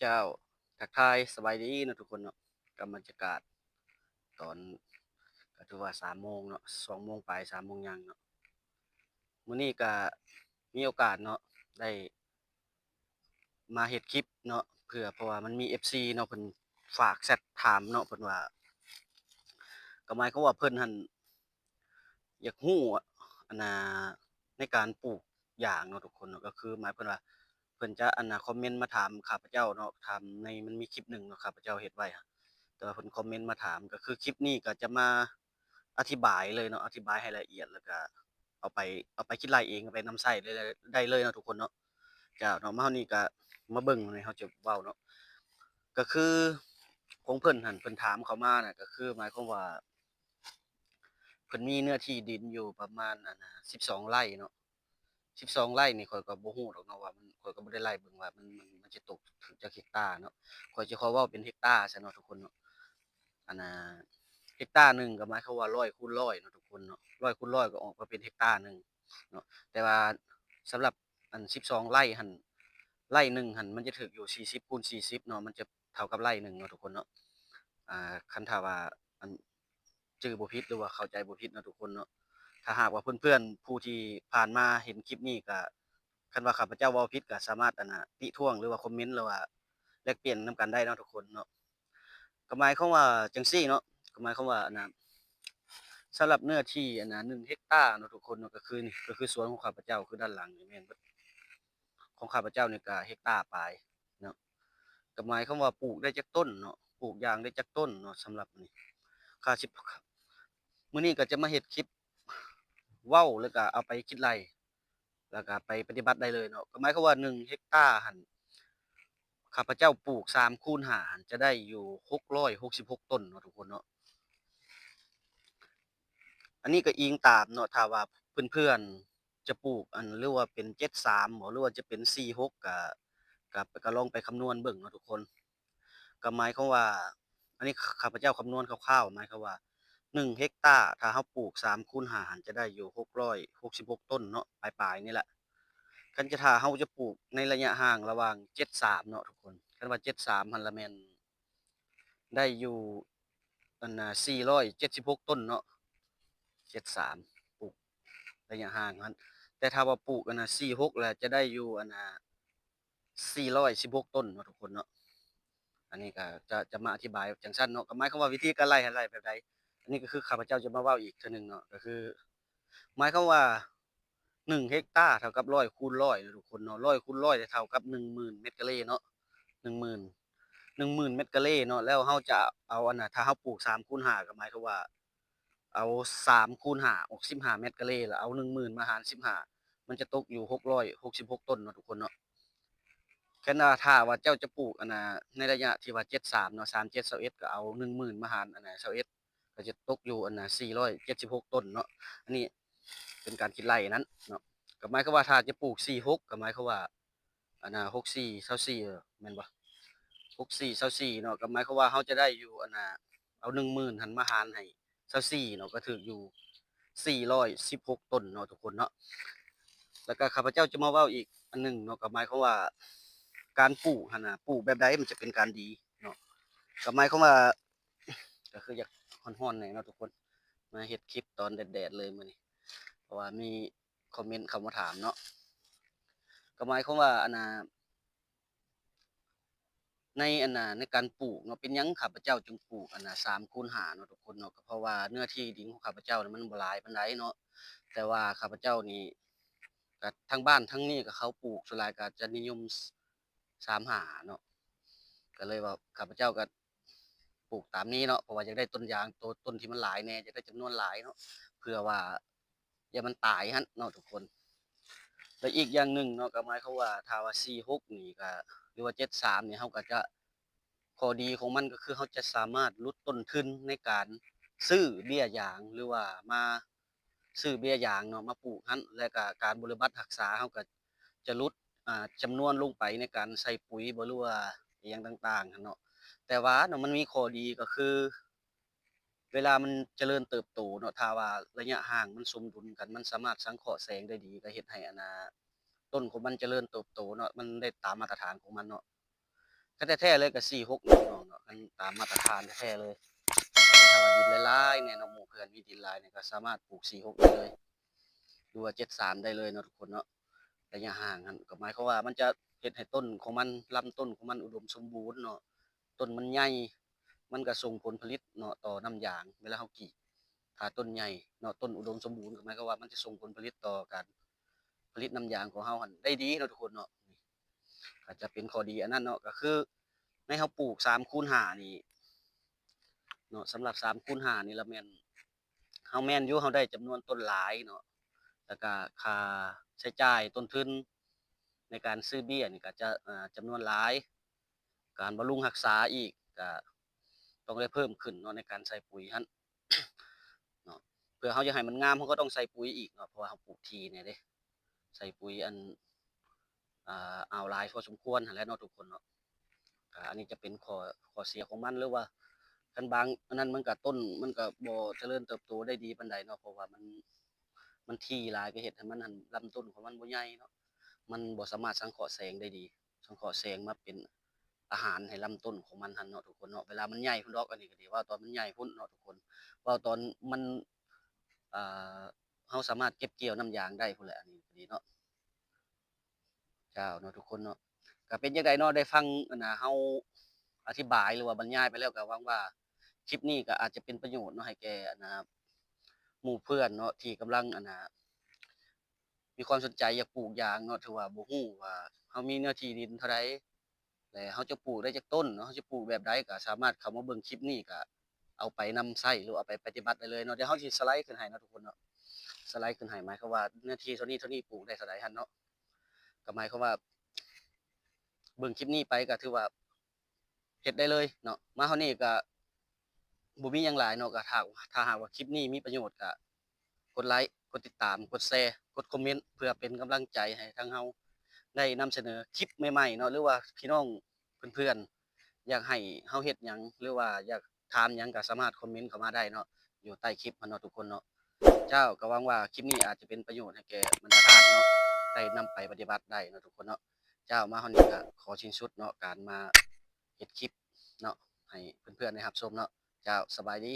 ເຈົ້າ ທັກທາຍສະບາຍດີເນາະທຸກຄົນເນາະ. ກັບບັນຍາກາດຕອນ ກໍຖືວ່າສາມໂມງເນາະ, ສອງໂມງປາຍ ສາມໂມງຫຍັງເນາະ. ມື້ນີ້ກໍມີໂອກາດເນາະ ໄດ້ມາເຮັດຄລິບເນາະ ເພື່ອ ເພາະວ່າມັນມີເອັຟຊີເນາະ ເພິ່ນຝາກແຊັດຖາມເນາະ ເພິ່ນວ່າ ກໍໝາຍຄວາມວ່າເພິ່ນຫັ້ນ ຢາກຮູ້ ອັນນ່າ ໃນການປູກຢາງເນາະທຸກຄົນເນາະ, ກໍຄືໝາຍເພິ່ນວ່າ ເພິ່ນຈະ ອັນນ່າ ຄອມເມັນມາຖາມຂ້າພະເຈົ້າເນາະ, ຖາມໃນ ມັນມີຄລິບໜຶ່ງເນາະ ຂ້າພະເຈົ້າເຮັດໄວ້ ແຕ່ວ່າເພິ່ນຄອມເມັນມາຖາມ. ກໍຄືຄລິບນີ້ກໍຈະມາອະທິບາຍເລີຍເນາະ, ອະທິບາຍໃຫ້ລະອຽດ ແລ້ວກໍເອົາໄປ ເອົາໄປຄິດໄລ່ເອງ ເອົາໄປນຳໃຊ້ໄດ້ ໄດ້ເລີຍເນາະທຸກຄົນເນາະ. ເຈົ້າເນາະ, ມາຮອດນີ້ກໍມາເບິ່ງ ໃນເຮົາຈະເວົ້າເນາະ, ກໍຄືຂອງເພິ່ນຫັ້ນ ເພິ່ນຖາມເຂົ້າມານະ ກໍຄືໝາຍຄວາມວ່າ ເພິ່ນມີເນື້ອທີ່ດິນຢູ່ປະມານ ອັນນ່າ ສິບສອງໄຮ່ເນາະ. ສິບສອງໄຮ່ນີ້ ຂ້ອຍກໍບໍ່ຮູ້ດອກເນາະວ່າມັນ ຂ້ອຍກໍບໍ່ໄດ້ໄລ່ເບິ່ງວ່າມັນ ມັນ ມັນຈະຕົກຖືກຈັກເຮັກຕາເນາະ. ຂ້ອຍຈະຂໍເວົ້າເປັນເຮັກຕາຊະເນາະທຸກຄົນເນາະ. ອັນນ່າ ເຮັກຕາໜຶ່ງກໍໝາຍຄວາມວ່າຮ້ອຍຄູນຮ້ອຍເນາະທຸກຄົນເນາະ, ຮ້ອຍຄູນຮ້ອຍກໍອອກມາເປັນເຮັກຕາໜຶ່ງເນາະ. ແຕ່ວ່າສຳລັບອັນສິບສອງໄຮ່ຫັ້ນ ໄຮ່ໜຶ່ງຫັ້ນ ມັນຈະຖືກຢູ່ສີ່ສິບຄູນສີ່ສິບເນາະ, ມັນຈະເທົ່າກັບໄຮ່ໜຶ່ງເນາະທຸກຄົນເນາະ. ອ່າ ຄັນຖ້າວ່າ ອັນ ຈື່ບໍ່ຜິດ ຫຼືວ່າເຂົ້າໃຈບໍ່ຜິດເນາະທຸກຄົນເນາະ. ຖ້າຫາກວ່າເພື່ອນໆຜູ້ທີ່ຜ່ານມາເຫັນຄລິບນີ້ ກະ ຄັນວ່າຂ້າພະເຈົ້າເວົ້າຜິດ ກະສາມາດ ອັນນ່າ ຕິທ້ວງ ຫຼືວ່າຄອມເມັນ ຫຼືວ່າແລກປ່ຽນນຳກັນໄດ້ເນາະທຸກຄົນເນາະ. ກໍໝາຍຄວາມວ່າຈັ່ງຊີ້ເນາະ, ກໍໝາຍຄວາມວ່າ ອັນນ່າ ສຳລັບເນື້ອທີ່ ອັນນ່າ ໜຶ່ງເຮັກຕາເນາະທຸກຄົນເນາະ, ກໍຄືນີ້ ກໍຄືສວນຂອງຂ້າພະເຈົ້າ ຄືດ້ານຫຼັງນີ້ແມ່ນເບິດ. ຂອງຂ້າພະເຈົ້ານີ້ກະເຮັກຕາປາຍເນາະ. ກໍໝາຍຄວາມວ່າປູກໄດ້ຈັກຕົ້ນເນາະ, ປູກຢາງໄດ້ຈັກຕົ້ນເນາະ. ສຳລັບນີ້ ຂ້າຊິ ມື້ນີ້ກໍຈະມາເຮັດຄລິບເວົ້າ ແລ້ວກໍເອົາໄປຄິດໄລ່ ແລ້ວກໍໄປປະຕິບັດໄດ້ເລີຍເນາະ. ກໍໝາຍຄວາມວ່າໜຶ່ງເຮັກຕາຫັ້ນ ຂ້າພະເຈົ້າປູກສາມຄູນຫ້າຫັ້ນ ຈະໄດ້ຢູ່ຫົກຮ້ອຍຫົກສິບຫົກຕົ້ນເນາະທຸກຄົນເນາະ. ອັນນີ້ກໍອີງຕາມເນາະ, ຖ້າວ່າເພື່ອນໆຈະປູກ ອັນ ຫຼືວ່າເປັນເຈັດສາມບໍ ຫຼືວ່າຈະເປັນສີ່ຫົກ ກະ ກະ ກະລອງໄປຄຳນວນເບິ່ງເນາະທຸກຄົນ. ກໍໝາຍຄວາມວ່າ ອັນນີ້ຂ້າພະເຈົ້າຄຳນວນຄ່າວໆ ໝາຍຄວາມວ່າ ໜຶ່ງເຮັກຕາ ຖ້າເຮົາປູກສາມຄູນຫ້າຫັ້ນ ຈະໄດ້ຢູ່ຫົກຮ້ອຍຫົກສິບຫົກຕົ້ນເນາະ ປາຍໆນີ້ແຫຼະ. ຄັນຈະ ຖ້າເຮົາຈະປູກໃນໄລຍະຫ່າງລະຫວ່າງເຈັດສາມເນາະທຸກຄົນ, ຄັນວ່າເຈັດສາມຫັ້ນລະແມ່ນ ໄດ້ຢູ່ ອັນນ່າ ສີ່ຮ້ອຍເຈັດສິບຫົກຕົ້ນເນາະ, ເຈັດສາມ ປູກໄລຍະຫ່າງຫັ້ນ. ແຕ່ຖ້າວ່າປູກ ອັນນ່າ ສີ່ຫົກ ລະຈະໄດ້ຢູ່ ອັນນ່າ ສີ່ຮ້ອຍສິບຫົກຕົ້ນເນາະທຸກຄົນເນາະ. ອັນນີ້ກໍຈະ ຈະມາອະທິບາຍຈັ່ງຊັ້ນເນາະ, ກໍໝາຍຄວາມວ່າວິທີການໄລ່ຫັ້ນໄລ່ແບບໃດ. ອັນນີ້ກໍຄືຂ້າພະເຈົ້າຈະມາເວົ້າອີກເທື່ອໜຶ່ງເນາະ, ກໍຄືໝາຍຄວາມວ່າ ໜຶ່ງເຮັກຕາເທົ່າກັບຮ້ອຍຄູນຮ້ອຍເນາະທຸກຄົນເນາະ, ຮ້ອຍຄູນຮ້ອຍເທົ່າກັບໜຶ່ງໝື່ນແມັດກາເຣເນາະ, ໜຶ່ງໝື່ນ ໜຶ່ງໝື່ນແມັດກາເຣເນາະ. ແລ້ວເຮົາຈະເອົາ ອັນນ່າ ຖ້າເຮົາປູກສາມຄູນຫ້າ ກໍໝາຍຄວາມວ່າ ເອົາສາມຄູນຫ້າອອກສິບຫ້າແມັດກາເຣ ແລ້ວເອົາໜຶ່ງໝື່ນມາຫານສິບຫ້າ ມັນຈະຕົກຢູ່ຫົກຮ້ອຍຫົກສິບຫົກຕົ້ນເນາະທຸກຄົນເນາະ. ຄັນວ່າຖ້າວ່າເຈົ້າຈະປູກ ອັນນ່າ ໃນໄລຍະທີ່ວ່າເຈັດສາມເນາະ, ສາມເຈັດຊາວເອັດ ກໍເອົາໜຶ່ງໝື່ນມາຫານ ອັນນ່າ ຊາວເອັດ ກໍຈະຕົກຢູ່ ອັນນ່າ ສີ່ຮ້ອຍເຈັດສິບຫົກຕົ້ນເນາະ. ອັນນີ້ເປັນການຄິດໄລ່ນັ້ນເນາະ. ກໍໝາຍຄວາມວ່າຖ້າຈະປູກສີ່ຫົກ ກໍໝາຍຄວາມວ່າ ອັນນ່າ ຫົກສີ່ຊາວສີ່ ເອີ ແມ່ນບໍ່? ຫົກສີ່ຊາວສີ່ເນາະ, ກໍໝາຍຄວາມວ່າເຮົາຈະໄດ້ຢູ່ ອັນນ່າ ເອົາໜຶ່ງໝື່ນຫັ້ນມາຫານໃຫ້ຊາວສີ່ເນາະ, ກໍຖືກຢູ່ສີ່ຮ້ອຍສິບຫົກຕົ້ນເນາະທຸກຄົນເນາະ. ແລ້ວກໍຂ້າພະເຈົ້າຈະມາເວົ້າອີກອັນໜຶ່ງເນາະ, ກໍໝາຍຄວາມວ່າການປູກຫັ້ນນະ ປູກແບບໃດມັນຈະເປັນການດີເນາະ. ກໍໝາຍຄວາມວ່າ ກໍຄືຢາກຮ້ອນໆແດ່ເນາະທຸກຄົນ, ມາເຮັດຄລິບຕອນແດດໆເລີຍມື້ນີ້ ເພາະວ່າມີຄອມເມັນເຂົ້າມາຖາມເນາະ. ກໍໝາຍຄວາມວ່າ ອັນນ່າ ໃນ ອັນນ່າ ໃນການປູກເນາະ, ເປັນຫຍັງຂ້າພະເຈົ້າຈຶ່ງປູກ ອັນນ່າ ສາມຄູນຫ້າເນາະທຸກຄົນເນາະ? ກໍເພາະວ່າເນື້ອທີ່ດິນຂອງຂ້າພະເຈົ້ານີ້ມັນບໍ່ຫຼາຍປານໃດເນາະ, ແຕ່ວ່າຂ້າພະເຈົ້ານີ້ ກໍທາງບ້ານທາງນີ້ກໍເຂົາປູກ ສ່ວນຫຼາຍກໍຈະນິຍົມ ສາມຫ້າເນາະ, ກໍເລີຍວ່າຂ້າພະເຈົ້າກໍ ປູກຕາມນີ້ເນາະ, ເພາະວ່າຢາກໄດ້ຕົ້ນຢາງໂຕ ຕົ້ນທີ່ມັນຫຼາຍແດ່, ຢາກໄດ້ຈຳນວນຫຼາຍເນາະ, ເພື່ອວ່າຢ່າມັນຕາຍຫັ້ນເນາະທຸກຄົນ. ແລະ ອີກຢ່າງໜຶ່ງເນາະ, ກໍໝາຍຄວາມວ່າ ຖ້າວ່າສີ່ຫົກນີ້ກໍ ຫຼືວ່າເຈັດສາມນີ້ ເຮົາກໍຈະ ຂໍ້ດີຂອງມັນກໍຄືເຮົາຈະສາມາດຫຼຸດຕົ້ນທຶນໃນການຊື້ເບ້ຍຢາງ ຫຼືວ່າມາ ຊື້ເບ້ຍຢາງເນາະ ມາປູກຫັ້ນ ແລະກະການບໍລິບັດຮັກສາເຮົາກະຈະຫຼຸດ ອ່າ ຈຳນວນລົງໄປໃນການໃສ່ປຸຍບໍ ຫຼືວ່າອີ່ຫຍັງຕ່າງໆຫັ້ນເນາະ. ແຕ່ວ່າເນາະ ມັນມີຂໍ້ດີກໍຄື ເວລາມັນຈະເລີນເຕີບໂຕເນາະ ຖ້າວ່າໄລຍະຫ່າງມັນສົມດຸນກັນ ມັນສາມາດສັງເຄາະແສງໄດ້ດີ ກໍເຮັດໃຫ້ ອັນນ່າ ຕົ້ນຂອງມັນຈະເລີນເຕີບໂຕເນາະ ມັນໄດ້ຕາມມາດຕະຖານຂອງມັນເນາະ. ຄັນແທ້ໆເລີຍກໍສີ່ຫົກເນາະ ນ້ອງເນາະ ຄັນຕາມມາດຕະຖານແທ້ໆເລີຍ. ຖ້າວ່າດິນຫຼາຍໆແດ່ເນາະ ໝູ່ເພື່ອນມີດິນຫຼາຍນີ້ ກໍສາມາດປູກສີ່ຫົກໄດ້ເລີຍ ຫຼືວ່າເຈັດສາມໄດ້ເລີຍເນາະທຸກຄົນເນາະ. ໄລຍະຫ່າງຫັ້ນ ກໍໝາຍຄວາມວ່າມັນຈະເຮັດໃຫ້ຕົ້ນຂອງມັນ ລຳຕົ້ນຂອງມັນອຸດົມສົມບູນເນາະ ຕົ້ນມັນໃຫຍ່ ມັນກໍສົ່ງຜົນຜະລິດເນາະຕໍ່ນ້ຳຢາງ ເວລາເຮົາກຣີດ. ຖ້າຕົ້ນໃຫຍ່ເນາະ ຕົ້ນອຸດົມສົມບູນ ກໍໝາຍຄວາມວ່າມັນຈະສົ່ງຜົນຜະລິດຕໍ່ການຜະລິດນ້ຳຢາງຂອງເຮົາຫັ້ນໄດ້ດີເນາະທຸກຄົນເນາະ. ກໍຈະເປັນຂໍ້ດີອັນນັ້ນເນາະ ກໍຄືໃນເຮົາປູກສາມຄູນຫ້ານີ້ເນາະ ສຳລັບສາມຄູນຫ້ານີ້ລະແມ່ນ ເຮົາແມ່ນຢູ່ ເຮົາໄດ້ຈຳນວນຕົ້ນຫຼາຍເນາະ ແລ້ວກະຄ່າໃຊ້ຈ່າຍຕົ້ນທຶນໃນການຊື້ເບ້ຍນີ້ກໍຈະ ເອີ ຈຳນວນຫຼາຍ ການບຳລຸງຮັກສາອີກກະຕ້ອງໄດ້ເພີ່ມຂຶ້ນເນາະ ໃນການໃສ່ປຸຍຫັ້ນເນາະ. ເພື່ອເຮົາຢາກໃຫ້ມັນງາມ ເຮົາກໍຕ້ອງໃສ່ປຸຍອີກເນາະ ເພາະວ່າເຮົາປູກຖີ່ແດ່ເດ້ ໃສ່ປຸຍອັນ ອ່າ ເອົາຫຼາຍພໍສົມຄວນຫັ້ນແຫຼະເນາະທຸກຄົນເນາະ. ກໍອັນນີ້ຈະເປັນຂໍ້ ຂໍ້ເສຍຂອງມັນ ຫຼືວ່າຄັນບາງອັນນັ້ນມັນກໍ ຕົ້ນມັນກໍບໍ່ຈະເລີນເຕີບໂຕໄດ້ດີປານໃດເນາະ ເພາະວ່າມັນ ມັນຖີ່ຫຼາຍ ກໍເຮັດໃຫ້ມັນຫັ້ນ ລຳຕົ້ນຂອງມັນບໍ່ໃຫຍ່ເນາະ ມັນບໍ່ສາມາດສັງເຄາະແສງໄດ້ດີ ສັງເຄາະແສງມາເປັນອາຫານໃຫ້ລຳຕົ້ນຂອງມັນຫັ້ນເນາະທຸກຄົນເນາະ. ເວລາມັນໃຫຍ່ພຸ້ນດອກ ອັນນີ້ກໍດີ ເວົ້າຕອນມັນໃຫຍ່ພຸ້ນເນາະທຸກຄົນ ເວົ້າຕອນມັນ ອ່າ ເຮົາສາມາດເກັບກ່ຽວນ້ຳຢາງໄດ້ພຸ້ນແຫຼະ ອັນນີ້ກໍດີເນາະ. ເຈົ້າເນາະທຸກຄົນເນາະ ກໍເປັນຈັ່ງໃດເນາະ ໄດ້ຟັງອັນນ່າ ເຮົາອະທິບາຍ ຫຼືວ່າບັນຍາຍໄປແລ້ວ ກໍຫວັງວ່າຄລິບນີ້ກໍອາດຈະເປັນປະໂຫຍດເນາະ ໃຫ້ແກ່ອັນນ່າ ໝູ່ເພື່ອນເນາະ ທີ່ກຳລັງອັນນ່າ ມີຄວາມສົນໃຈຢາກປູກຢາງເນາະ ຖືວ່າບໍ່ຮູ້ວ່າເຮົາມີເນື້ອທີ່ດິນເທົ່າໃດ ແລະເຮົາຈະປູກໄດ້ຈັກຕົ້ນເນາະ ເຮົາຈະປູກແບບໃດ ກໍສາມາດເຂົ້າມາເບິ່ງຄລິບນີ້ ກໍເອົາໄປນຳໃຊ້ ຫຼືເອົາໄປປະຕິບັດໄດ້ເລີຍເນາະ. ດຽວເຮົາຊິສະໄລຂຶ້ນໃຫ້ເນາະທຸກຄົນເນາະ ສະໄລຂຶ້ນໃຫ້ ໝາຍຄວາມວ່າເນື້ອທີ່ເທົ່ານີ້ເທົ່ານີ້ປູກໄດ້ເທົ່າໃດຫັ້ນເນາະ ກໍໝາຍຄວາມວ່າເບິ່ງຄລິບນີ້ໄປ ກໍຖືວ່າເຮັດໄດ້ເລີຍເນາະ. ມາຮອດນີ້ກໍບໍ່ມີຫຍັງຫຼາຍເນາະ ກໍຖ້າ ຖ້າຫາກວ່າຄລິບນີ້ມີປະໂຫຍດ ກໍກົດໄລ ກົດຕິດຕາມ ກົດແຊ ກົດຄອມເມັນ ເພື່ອເປັນກຳລັງໃຈໃຫ້ທາງເຮົາໄດ້ນຳສະເໜີຄລິບໃໝ່ໆເນາະ ຫຼືວ່າພີ່ນ້ອງເພື່ອນໆ ຢາກໃຫ້ເຮົາເຮັດຫຍັງ ຫຼືວ່າຢາກຖາມຫຍັງ ກໍສາມາດຄອມເມັນເຂົ້າມາໄດ້ເນາະ ຢູ່ໃຕ້ຄລິບຫັ້ນເນາະທຸກຄົນເນາະ. ເຈົ້າ ກໍຫວັງວ່າຄລິບນີ້ອາດຈະເປັນປະໂຫຍດໃຫ້ແກ່ບັນດາທ່ານເນາະ ໄດ້ນຳໄປປະຕິບັດໄດ້ເນາະທຸກຄົນເນາະ. ເຈົ້າ ມາຮອດນີ້ກໍຂໍສິ້ນສຸດເນາະ ການມາເຮັດຄລິບເນາະ ໃຫ້ເພື່ອນໆໄດ້ຮັບຊົມເນາະ. ເຈົ້າ ສະບາຍດີ.